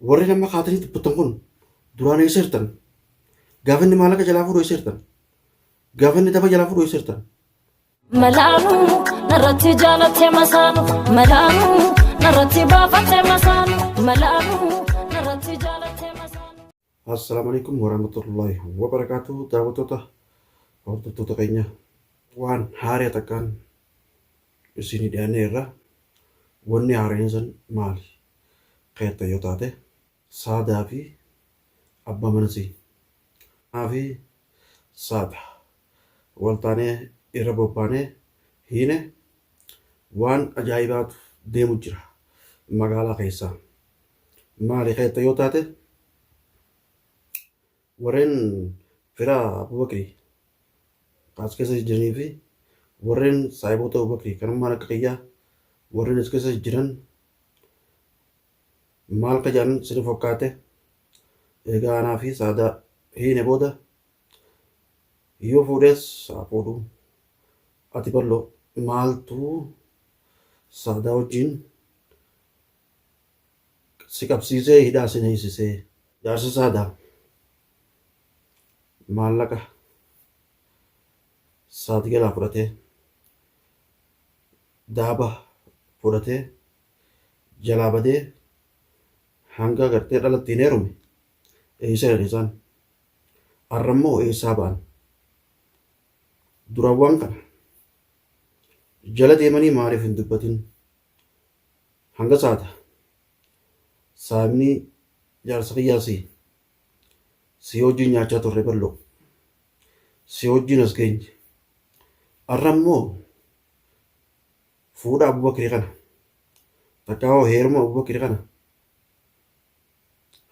Warri nama kaatanii dubbattan kun duraan eessa jirtan? Gaafa inni maallaqa jalaa fuudhu eessa jirtan? Gaafa inni tapha jalaa fuudhu eessa jirtan? Malaanuu narratti jaalatte masaanu malaanuu narratti baafatte masaanu malaanuu narratti jaalatte masaanu. Assalaamu alaikum warahmatullahi wabarakaatuh daawwattoota hordoftoota keenya waan haaraa takkaan isinii dhiyaannee irra wanni haaraan san maali keetta yoo taate saadaa fi abbaa manasii fi saada waltaanee irra bobbaanee hiine waan ajaa'ibaatu deemu jira magaalaa keessaa maali keetta yoo taate warreen fira Abubakrii as keessa jiranii fi warreen saahiboota Abubakrii kanummaan akka kiyyaa warreen as keessa jiran maal ka jedhan sini fakkaate egaa anaa fi saadaa hiine booda yoo fuudhees haa fuudhu ati bal'oo maaltu saadaa wajjin si qabsiisee hidhaa si neeysisee jaarsi saadaa maallaqa saadi jalaa fudhatee daaba fudhatee jalaa badee hanga gartee dhalatti hin heerume eessa jiran isaan arra immoo eessaa ba'an durawwan kana jala deemanii maaliif hin dubbatin hanga saata saamni jaarsa kiyyaa si si wajjin nyaachaa turre bal'oo si wajjin as geenye arra immoo fuudha Abubakrii kana takkaa hoo heeruma Abubakrii kana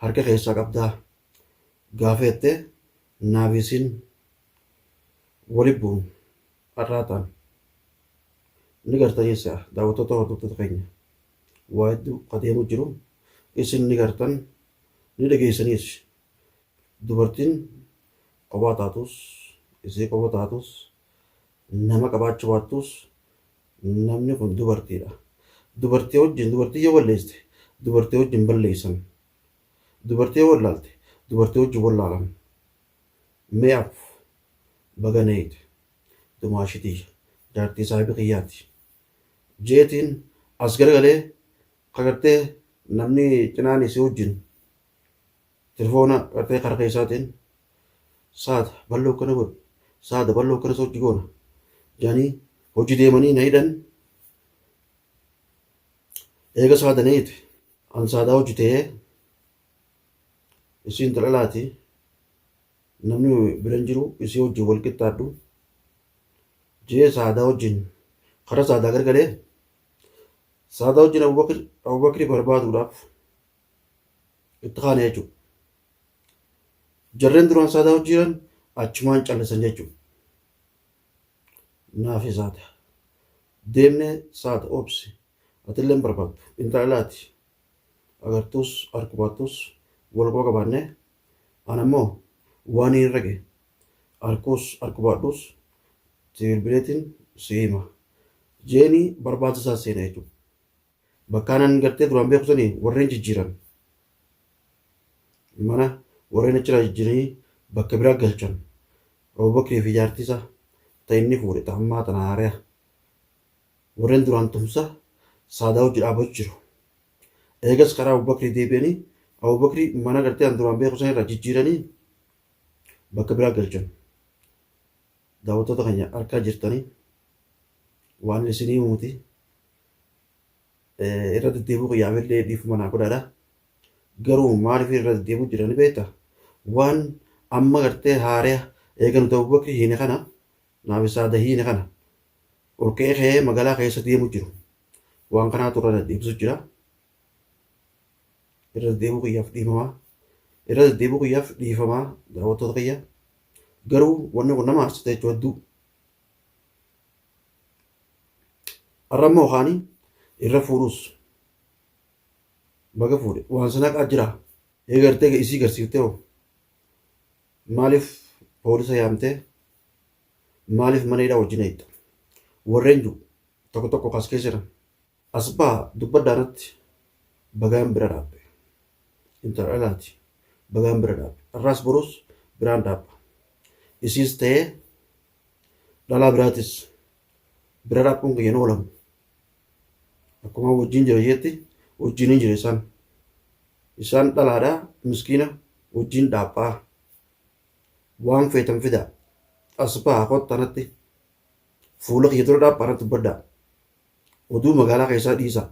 harka keessaa qabdaa gaafa jettee naaf isin wali buun har'aa ta'an ni gartanii si'a daawwattoota hordoftoota keenya waa hedduu ka deemu jiru isin ni gartan ni dhageessaniis dubartiin kophaa taatus isii kophaa taatus nama qabaachuu baattus namni kun dubartiidha. Dubartii wajjin dubartii yoo balleessite dubartii wajjin balleessan. Dubartii yoo wallaalte dubartii wajjin wallaalan. Mee af baga neeyte dumaashitii jaartii saahibi kiyyaati. Jeetiin as garagalee kagartee namni cinaan isii wajjin Telefoona gartee kara keessaatiin saada balloo akkana godhi saada balloo akkana hojii goona jedhanii hojii deemanii na hidhan eega saada na hiite an saadaa hojii ta'ee isiin talalaati namni biran jiru isii wajjin wal qixxaadhu jee saadaa wajjin kara saadaa gargalee saadaa wajjin Abubakri barbaaduudhaaf itti kaane jechuudha. Jarreen duraan saadaa hojii jiran achumaan callisan jechuudha. Naafi saada. Deemnee saada obsi. Atillee hin barbaaddu. Intala laati. Agartuus arkubaattus wal quba qabaannee an ammoo waan hin rage arkuus arkubaadhus si bilbileetiin si hima. Jeenii barbaada isaa seena jechuudha. Bakkaan an gartee duraan beeku sanii warreen jijjiiran mana warreen achirraa jijjiiranii bakka biraa galchan Abubakrii fi jaartii isaa ta inni fuudhe ta ammaa tana haaraya warreen duraan tumsa saadaa hojii dhaabachuu jiru. Eegas karaa Abubakrii deebi'anii Abubakrii mana gartee an duraan beeku sanirraa jijjiiranii bakka biraa galchan. Daawwattoota keenya arkaa jirtanii waan isinii himuuti. Irra deddeebi'uu kiyyaaf illee dhiifama naa godhaadha. Garuu maaliif irra deddeebi'uu jira ni beekta? Waan amma gartee haaraya eega nuti Abubakri hiine kana naaf isaa dahiine kana ol ka'ee ka'ee magaalaa keessa deemu jiru. Waan kanaatu irra deddeebisu jira. Irra deddeebi'uu kiyyaaf dhiifamaa. Irra deddeebi'uu kiyyaaf dhiifamaa daawwattoota kiyya. Garuu wanni kun nama aarsite jechuudha hedduu. Har'a immoo kaanii irra fuudhus baga fuudhe waan sana haqaa jira. Eegartee isii garsiiftee hoo maaliif poolisa yaamtee maaliif mana hidhaa wajjin eegda? Warreen jiru tokko tokko kas keessa jiran. As baha dubbadhaa irratti bagaan bira dhaabbe. Intala dhalaati. Bagaan bira dhaabe. Har'aas borus biraan dhaabba. Isiis ta'ee dhalaa biraatis bira dhaabbuun kiyya hin oolamu. Akkuma wajjin jira jeetti wajjin hin jira isaan. Isaan dhalaadha miskiina wajjin dhaabhaa. Waan feetan fidaa. As baha kottaa natti. Fuula kiyya dura dhaabhaa natti dubbadhaa. Oduu magaalaa keessaa dhiisaa.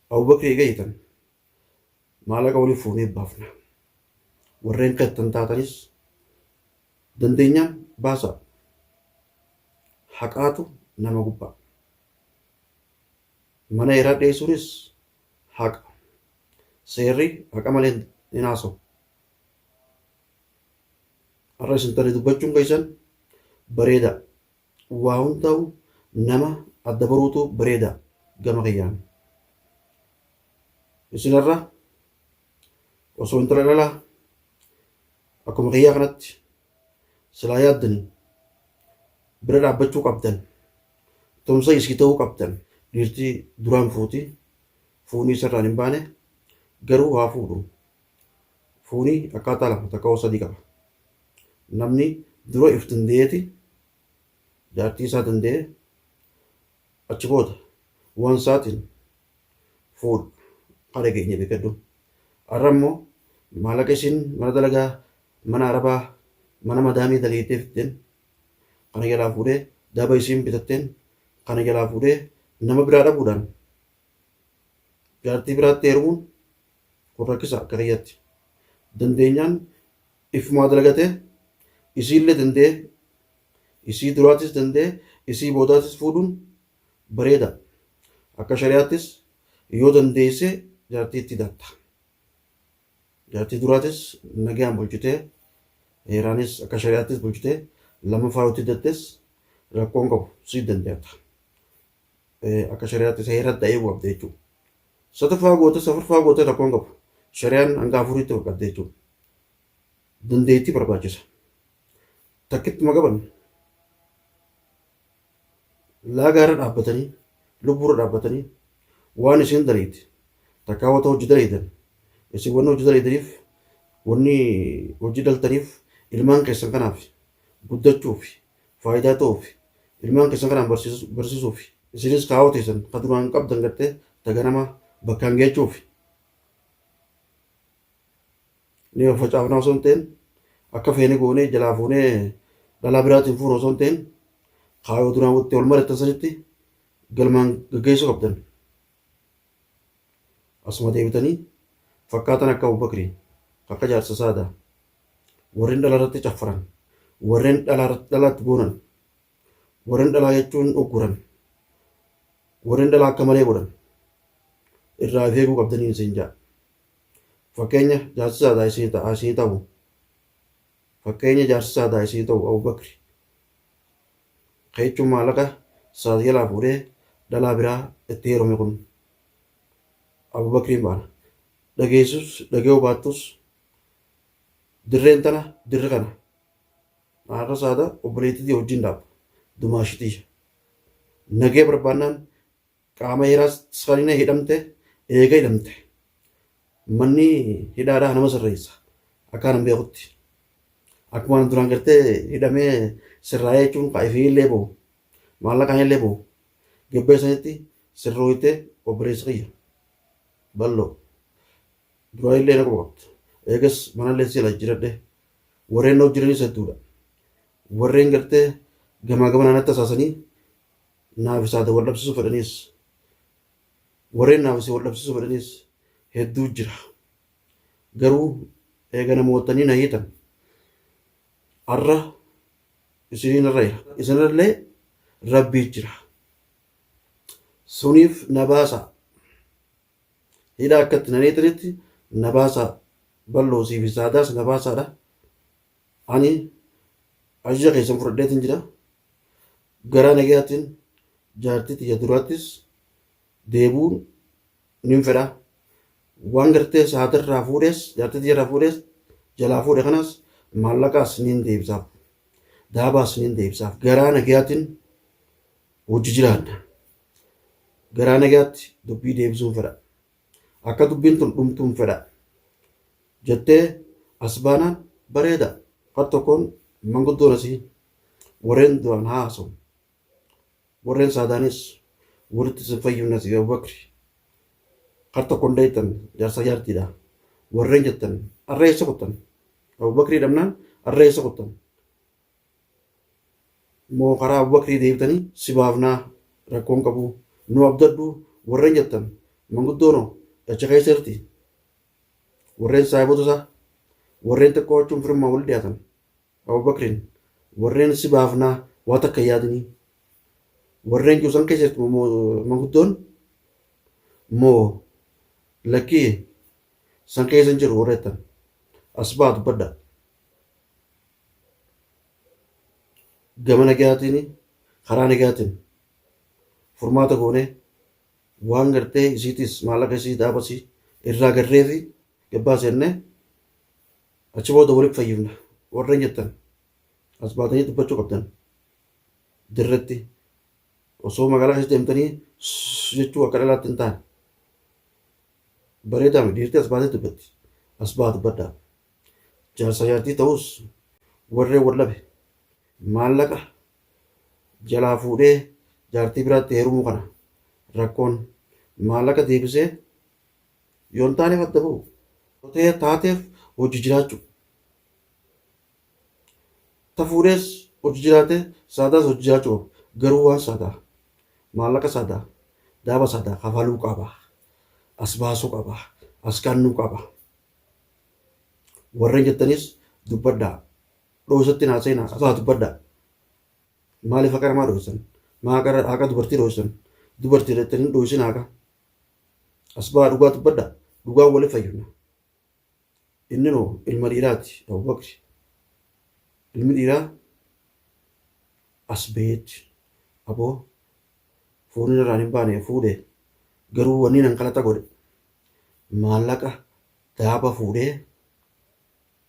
Abubakrii eega jettan maallaqa waliif fuunee baafna. Warreen qeexxan taatanis dandeenyaan baasaa. Haqaatu nama gubbaa. Mana heeraa dhiyeessuunis haqa. Seerri haqa malee hin haasawu. Har'a isin tani dubbachuun keessan bareeda. Waa hundaa'u nama adda baruutu bareeda gama kiyyaan. Isin har'a osoo intala dhalaa akkuma kiyyaa kanatti silaa yaaddanii bira dhaabbachuu qabdan tumsa isii ta'uu qabdan dhiirti duraan fuuti fuunii isarraan hin baane garuu haa fuudhu fuunii akkaataa lama takka sadii qaba namni dura if danda'eeti jaartii isaa danda'ee achi booda waan isaatiin fuudha kana keenya beekadhu har'a immoo maallaqa isiin mana dalagaa mana arabaa mana madaamii dalagatee fitteen kana jalaa fuudhee daba isiin bitatteen kana jalaa fuudhee nama biraa dhabuudhaan jaartii biraatti heerumuun kun rakkisa akka kiyyatti dandeenyaan ifumaa dalagatee isiillee danda'ee isii duraatis danda'ee isii boodaatis fuudhuun bareeda akka shari'aattis yoo dandeesse jaartii itti hidhatta. Jaartii duraatis nagayaan bulchitee heeraanis akka shari'aattis bulchitee lammaffaa yoo itti hidhattes rakkoon qabu sii dandeetta. Akka shari'aattis heeratti eeguu qabda jechuudha. Sadaffaa goote afuraffaa goote rakkoon qabu. Shari'aan hanga afuriitti qabda jechuudha. Dandeettii barbaachisa. Takkittuma qaban laagaa irra dhaabbatanii lubbuu irra dhaabbatanii waan isin daleeyte takkaa wata hojii daleeytan isin wanni hojii daleeytaniif wanni hojii daltaniif ilmaan keessan kanaaf guddachuuf faayidaa ta'uuf ilmaan keessan kanaan barsiisuuf isinis kaawoo teessan ka duraan qabdan gartee ta ganama bakkaan geechuuf ni facaafnaa osoo hin ta'in akka feene goonee jalaa fuunee dhalaa biraatiin fuunu osoo hin ta'in kaayoo duraan walitti wal marattan sanitti galmaan gaggeessuu qabdan. Asuma deebitanii fakkaatan akka Abubakrii akka jaarsa saadaa warreen dhala irratti caffaran warreen dhalaatti boonan warreen dhalaa jechuun ugguran warreen dhalaa akka malee godhan irraa of eeguu qabdanii isin ja'a. Fakkeenya jaarsi saadaa isinii ta'a isinii ta'u. Fakkeenya jaarsi saadaa isinii ta'u Abubakri. Ka jechuun maallaqa saad jalaa fuudhee dhalaa biraa itti heerume kun Abubakriin baana. Dhageessus dhaga'uu baattus dirreen tana dirri kana. Har'a saada obboleettii wajjin dhaabba. Dumaashitiyya. Nagee barbaannaan Qaama heeraas sanina hidhamte eega hidhamte manni hidhaadhaa nama sirreessa akka anan beekutti. Akkuma anan duraan gartee hidhamee sirraa'ee jechuun kaa ifii illee bahu maallaqaan illee bahu gabbee sanitti sirrooyte obboleessa kiyya bal'oo duraa illee na quba qabdu. Eegas manallee sila jiradhe warreen na hojjiranis hedduudha. Warreen gartee gamaa gamanaa natti hasaasanii naaf isaata wal dhabsiisuu fedhaniis warreen naaf isii wal dhabsiisuu fedhaniis hedduu jira. Garuu eega namootanii na hiitan har'a isiniin irra jira. Isinirrallee rabbii jira. Suniif na baasaa. Hidhaa akkatti na hiitanitti na baasaa. Bal'oo siif saadaas na baasaadha. Ani ajaja keessan fudhadheetin jira. Garaa nagayaatiin jaartii tiyya duraattis deebi'uun nin fedha. Waan gartee saatirraa fuudhees jaartii tiyyarraa fuudhees jalaa fuudhe kanas maallaqaas nin deebisaaf. Daabaas nin deebisaaf. Garaa nagayaatiin hojii jiraanna. Garaa nagayaatti dubbii deebisuun fedha. Akka dubbiin tun dhumtuun fedha jettee as baanaan bareeda. Kar tokkoon manguddoon asii warreen duraan haasawu warreen saadaanis walitti isin fayyifne asii Abubakri kar tokkoon daytan jaarsa jaartiidha warreen jettan arra eessa kuttan Abubakrii dhabnaan arra eessa kuttan moo karaa Abubakrii deebitanii si baafnaa rakkoon qabu nu abdadhu warreen jettan manguddoono achi keessa jirti warreen saahiboota isaa warreen xiqqoo jechuun firummaa wal dhiyaatan Abubakriin warreen si baafnaa waa takka hin yaadinii warreen jiru san keessa jirti manguddoon moo lakkii san keessa hin jiru warra jettan as baa dubbadha. Gama nagayaatiin karaa nagayaatiin furmaata goonee waan gartee isiitis maallaqa isii dhaabasii irraa garree fi gabbaa seennee achi booda walitti fayyifna warreen jettan as baatanii dubbachuu qabdan dirretti osoo magaalaa keessa deemtanii jechuu akka dhalaatti hin taane bareedaa miti dhiirti as baatee dubbatti as baa dubbadhaa. Jaarsa jaartii ta'us warreen wal dhabe maallaqa jalaa fuudhee jaartii biraatti heerumuu kana rakkoon maallaqa deebisee yoo hin taaneef adda ba'u. Ta'ee taateef hojii jiraachuu. Ta fuudhees hojii jiraate saadaas hojii jiraachuu qaba. Garuu waan saadaa maallaqa saadaa daaba saadaa kafaluu qaba. As baasuu qaba. As kannuu qaba. Warreen jettanis dubbadhaa. Dhooysatti naa seenaa afaa dubbadhaa. Maaliif haqa namaa dhooysan? Maa haqa dubartii dhooysan? Dubartii jettanii dhooysin haqa. As ba'aa dhugaa dubbadhaa. Dhugaa wali fayyifna. Inni noo ilma dhiiraati Abubakri. Ilmi dhiiraa as baheetti aboo fuunni irraan hin baane fuudhe garuu wanni nan kalaxa godhe maallaqa daaba fuudhee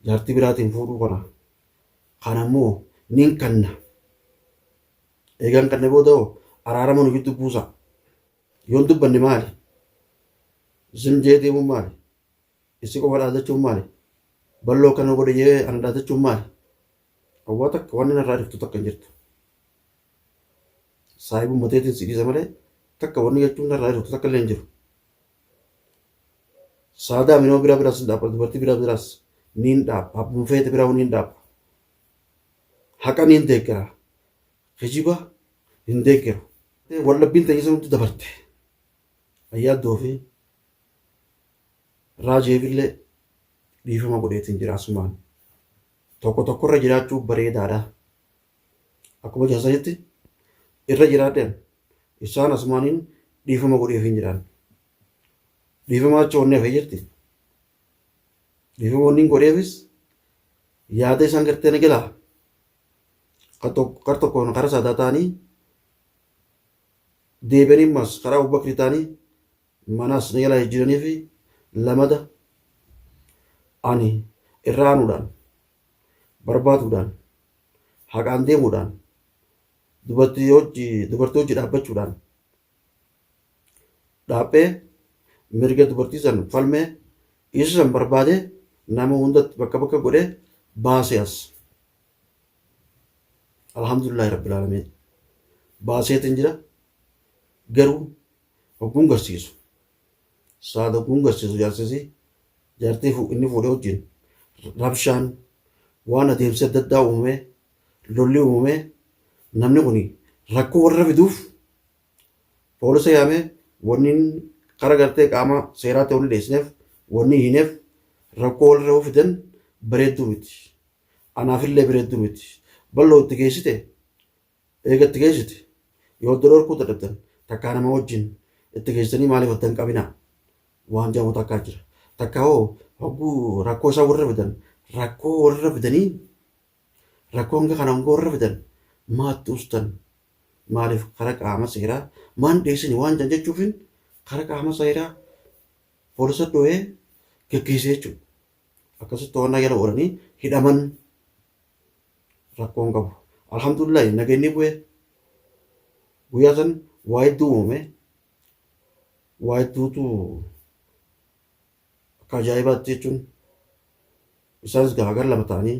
jaartii biraatiin fuudhuu kana kana immoo nin kanna eegaan kanne booda hoo araarama nu gidduu buusa yoon dubbanne maali zim jee deemuun maali isi qofa dhaadachuun maali balloo kana godhe jee ana dhaadachuun maali hawwaa takka wanni narraa dhuftu takka hin jirtu saahibumma teetiin si dhiisa malee takka wanni jechuun narraa dhuftu takka illee hin jiru. Saadaa minoo biraa biraas hin dhaabba dubartii biraa biraas niin dhaabba abbuma feete biraa niin dhaabba. Haqa niin deeggara kijiba hin deeggaru. Waldhabbiin teenya san hundi dabarte. Ayyaaddoo fi raajeefillee dhiifama godheetiin jira asumaan. Tokko tokkorra jiraachuu bareedaadha. Akkuma jarsanitti irra jiraadheen isaan asumaaniin dhiifama godheef hin jiraan. Dhiifama achi onnee hafee jirti. Dhiifama wanni hin godheefis yaada isaan gartee na jalaa kar tokkoon karaa saadaa ta'anii deebi'anii ammas karaa Abubakrii ta'anii manaas na jalaa jijjiiranii fi lamada ani irra aanuudhaan barbaaduudhaan haqaan deemuudhaan dubartii hojii dubartii hojii dhaabbachuudhaan dhaaphee mirga dubartii san falmee isa san barbaadee nama hundatti bakka bakka godhee baasee as. Alhamdulillahi rabbil aalamiin. Baaseetiin jira garuu hogguun garsiisu saada hogguun garsiisu jaarsisii jaartii inni fuudhee wajjin rabshaan waan adeemsi adda addaa uumamee lolli uumamee namni kun rakkoo warra fiduuf poolisa yaamee wanni kara gartee qaama seeraatti wanni dhiyeessineef wanni hiineef rakkoo walirra yoo fidan bareedduu miti. Anaafillee bareedduu miti. Bal'oo itti geessite eega itti geessite yoo adda dhorkuu dadhabdan takkaa nama wajjin itti geessitanii maaliif adda hin qabinaa waan jedhamu takkaa jira. Takkaa hoo hogguu rakkoo isaa warra fidan rakkoo warra fidanii rakkoo hanga kana hanga warra fidan maatti ustan maaliif kara qaama seeraa maan dhiyeessini waan jedhan jechuufin kara qaama seeraa poolisa dho'ee geggeesse jechuudha. Akkasitti to'annaa jala oolanii hidhaman rakkoon qabu. Alhamdulillah nageenyi bu'e guyyaa san waa hedduu uumame waa hedduutu Akka ajaa'ibaatti jechuun isaanis gaafa gara lama ta'anii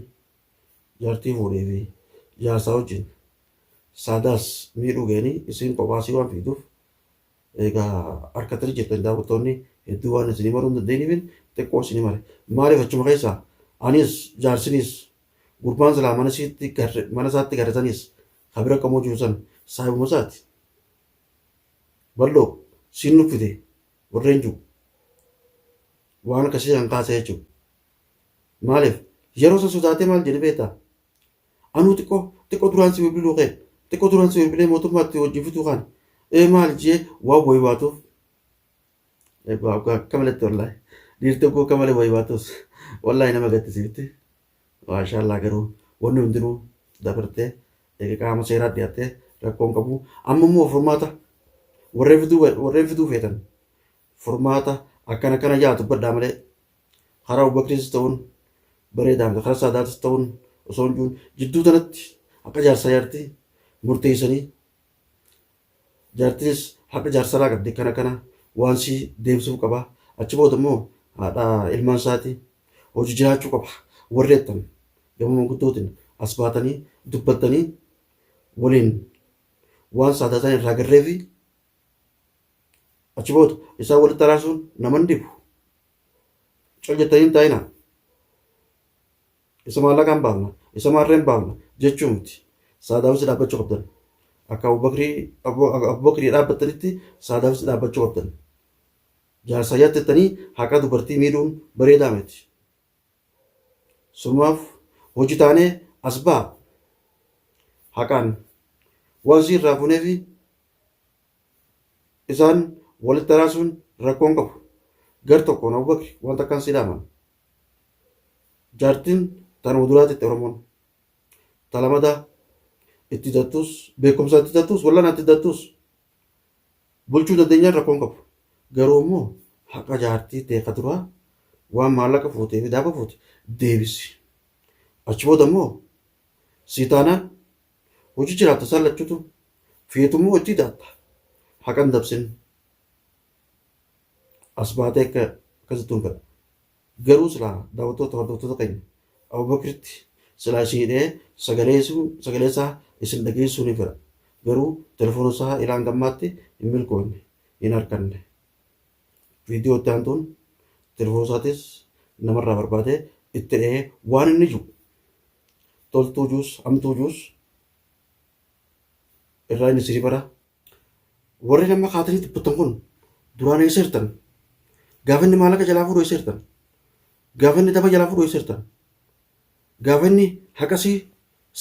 jaartii fuudhee fi jaarsaa wajjin saadaas miidhuu ga'anii isiin kophaasii waan fiiduuf egaa harkatanii jirtan daawwattoonni hedduu waan isinii maruu hin dandeenyeef xiqqoo isinii mare. Maaliif achuma keessaa anis jaarsiniis gurbaan silaa mana isiitti garre mana isaatti garre sanis ka bira qomoo jiru san saahibuma isaati. Bal'oo siin nuffite warreen jiru. Waan akkasii kan kaase jechuudha. Maaliif yeroo san sodaatee maal jedhe beektaa? Anuu xiqqoo xiqqoo duraan si bilbiluu kee xiqqoo duraan si bilbilee mootummaatti wajjin fituu kan ee maal jee waan wayi baatuuf akka malatti wallaahi dhiirti tokko akka malee wayi baatus wallaahi nama gaddisiifti. Maashaallah garuu wanni hundinuu dabartee eega qaama seeraa dhiyaattee rakkoon qabu. Amma immoo furmaata warreen fiduu feetan furmaata akkana akkana yaa dubbadhaa malee karaa Abubakriis ta'uun bareedaa miti karaa Saadaatis ta'uun osoo hin jiruun jidduu tanatti akka jaarsaa jaartii murteessanii jaartiinis haqa jaarsaraa qabdi kana kana waan sii deebisuuf qaba achi booda immoo haadha ilmaan isaatii hojii jiraachuu qaba warri jettan gama manguddootiin as baatanii dubbattanii waliin waan saadaataan irraa garree fi achi booda isaan walitti araarsuun nama hin dhibu. Cal jettanii hin taa'inaa. Isa maallaqaan baafna, isa maarreen baafna jechuu miti. Saadaafis dhaabbachuu qabdan. Akka Abubakrii dhaabbattanitti saadaafis dhaabbachuu qabdan. Jaarsaa jaartettanii haqa dubartii miidhuun bareedaa miti. Sumaaf hojii taanee as ba'a. Haqaan waan si irraa fuunee fi isaan walitti araarsuun rakkoon qabu. Gar tokkoon Abubakri wanta akkaan si dhaaman. Jaartiin tanuma duraatitti Oromoon. Ta lamadaa itti dattus beekumsa itti dattus wallaan itti dattus bulchuu dandeenyaan rakkoon qabu. Garuu immoo haqa jaartii ta'e ka duraa waan maallaqa fuutee fi daaba fuute deebisi. Achi booda immoo sii taanaan hojii jiraatta isaan lachuutu feetu immoo hojii daatta. Haqa hin dabsin. As baatee akka akkasittuun fedha. Garuu silaa daawwattoota hordoftoota keenya Abubakritti silaa isin hidhee sagalee isaa isin dhageessuu ni fedha. Garuu telefoona isaa ilaa hanga ammaatti hin milkoofne, hin arkanne. Viidiyoo itti aantuun telefoona isaatis namarraa barbaadee itti dhahee waan inni jiru toltuu juus hamtuu juus irraa inni isinii bara. Warri nama kaatanii dubbattan kun duraan eessa jirtan? Gaafa inni maallaqa jalaa fuudhu eessa jirtan? Gaafa inni daba jalaa fuudhu eessa jirtan? Gaafa inni haqasii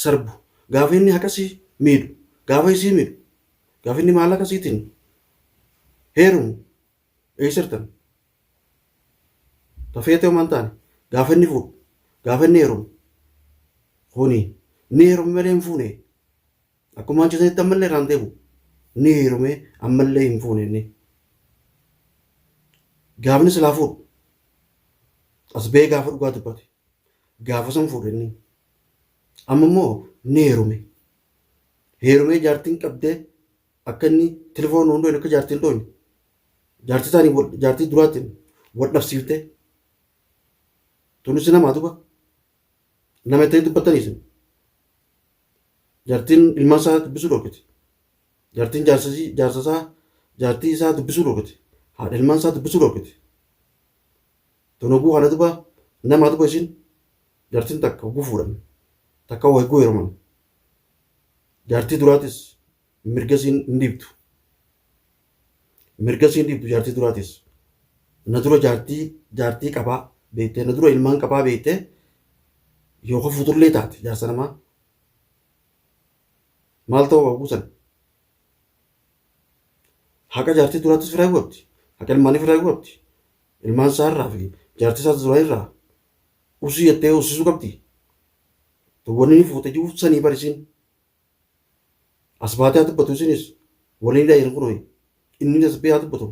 sarbu, gaafa inni haqasii miidhu, gaafa isii miidhu, gaafa inni maallaqa isiitiin heerumu eessa jirtan? Tafeetee homaa hin taane gaafa inni fuudhu, gaafa inni heerumu kuni ni heerume malee hin fuune. Akkuma hojjetanitti ammallee irraan deebi'u. Ni heerume ammallee hin fuune inni. Gaafni silaa fuudhu. As ba'ee gaafa dhugaa dubbate. Gaafa san fuudhe inni. Amma immoo ni heerume. Heerumee jaartiin qabdee akka inni telefoon hin dhoyne akka jaartiin dhoyne. Jaartii isaanii jaartii duraatiin wal dhabsiiftee. Tunis namaa duba. Nama itti dubbattanii isin. Jaartiin ilmaan isaa dubbisuu dhorkite. Jaartiin jaarsa isaa jaartii isaa dubbisuu dhorkite. Haadha ilmaan isaa dubbisuu dhorkite. Tun oguu kana duba namaa duba isin jaartiin takka oguu fuudhan takka wagguu heeruman. Jaartii duraatis mirga isiin hin dhiibtu. Mirga isiin dhiibtu jaartii duraatis. Na dura jaartii jaartii qabaa beektee na dura ilmaan qabaa beektee yookaan fuutullee taate jaarsa namaa maal ta'uu qaba guusan. Haqa jaartii duraattis firaa qabdi. Haqa ilmaanii firaa qabdi. Ilmaan isaa irraa fi jaartii isaa duraa irraa usii jettee usisuu qabdi. Wanni inni fuute jiru sanii barisiin. As baatee haa dubbatu isinis waliin hidhaa kun hoyi. Inni as ba'ee haa dubbatu.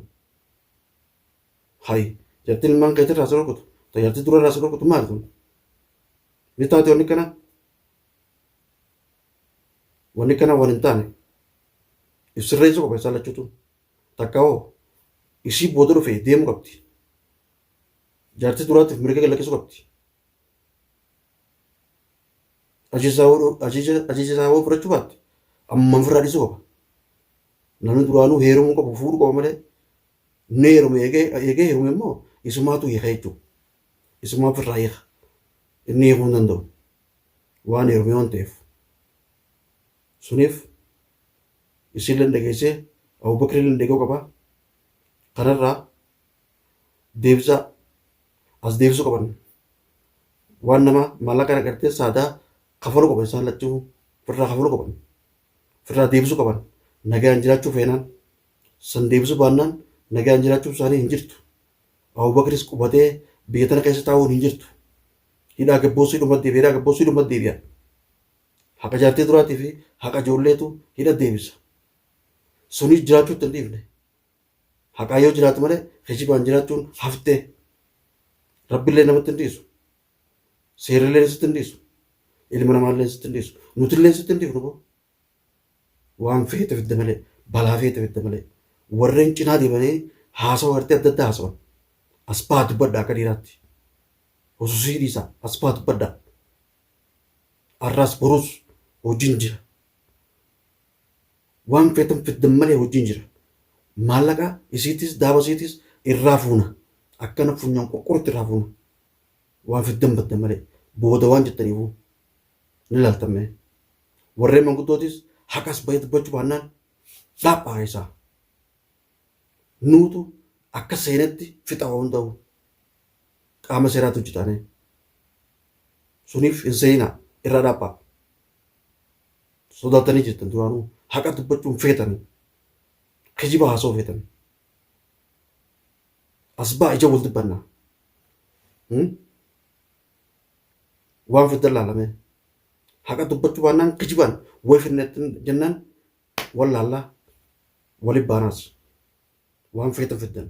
Hayi jartiin ilmaan keetirraa si dhorkutu ta jartii durarraa si dhorkutu maali tun? Ni taate wanni kana wanni kana waan hin taane ibsirreessuu qaba isaan lachuutu takka hoo isii booda dhufe deemu qabdi. Jaartii duraatiif mirga gad lakkisuu qabdi. Ajaja isaa hoo fudhachuu baatte amman ofirraa dhiisuu qaba. Namni duraanuu heerumuu qabu fuudhuu qaba malee inni heerume eegee eegee heerume immoo isumaatu hiika jechuudha. Isumaa ofirraa hiika. Inni hiikuu hin danda'u. Waan heerume waan ta'eef. Suniif isiillee dhageessee Abubakrillee dhaga'uu qaba. Kanarraa deebisaa as deebisuu qaban. Waan nama maallaqa kana gartee saadaa kafaluu qaban isaan lachuu ofirraa kafaluu qaban. Ofirraa deebisuu qaban. Nagaan jiraachuu feenaan san deebisuu baannaan nagaan jiraachuu isaanii hin jirtu. Abubakris qubatee biyya tana keessa taa'uun hin jirtu. Hidhaa gabboosii dhuma deebi'a. Hidhaa gabboosii dhuma deebi'a. Haqa jaartii duraatii fi haqa ijoolleetu hidha deebisa. Sunis jiraachuutti hin dhiifne. Haqaa yoo jiraatu malee kijibaan jiraachuun haftee. Rabbillee namatti hin dhiisu. Seerrillee sitti hin dhiisu. Ilma namaallee sitti hin dhiisu. Nutillee sitti hin dhiifnu boo. Waan feete fidde malee balaa feete fidde malee warreen cinaa deemanii haasawa gartee adda addaa haasawan. As bahaa dubbadhaa akka dhiiraatti. Hususii dhiisaa as bahaa dubbadhaa. Har'aas borus hojiin jira. Waan feetan fiddan malee hojiin jira. Maallaqa isiitis daaba isiitis irraa fuuna. Akkana funyaan qurqurutti irraa fuuna. Waan fiddan baddan malee booda waan jettaniifuu ni laaltan mee. Warreen manguddootis haqas bahee dubbachuu baannaan dhaaphaa isaa. Nuutu akka seenetti fixa waa hunda'u. Qaama seeraatu hojjetaane. Suniif hin seenaa irraa dhaaphaa. Sodaatanii jirtan duraanuu haqa dubbachuu hin feetanii. Kijiba haasa'uu feetan. As ba'a ija wal dubbannaa. Waan fiddan laalamee. Haqa dubbachuu baannaan kijibaan way fidne jennaan wal laallaa wali baanaas. Waan feetan fiddan.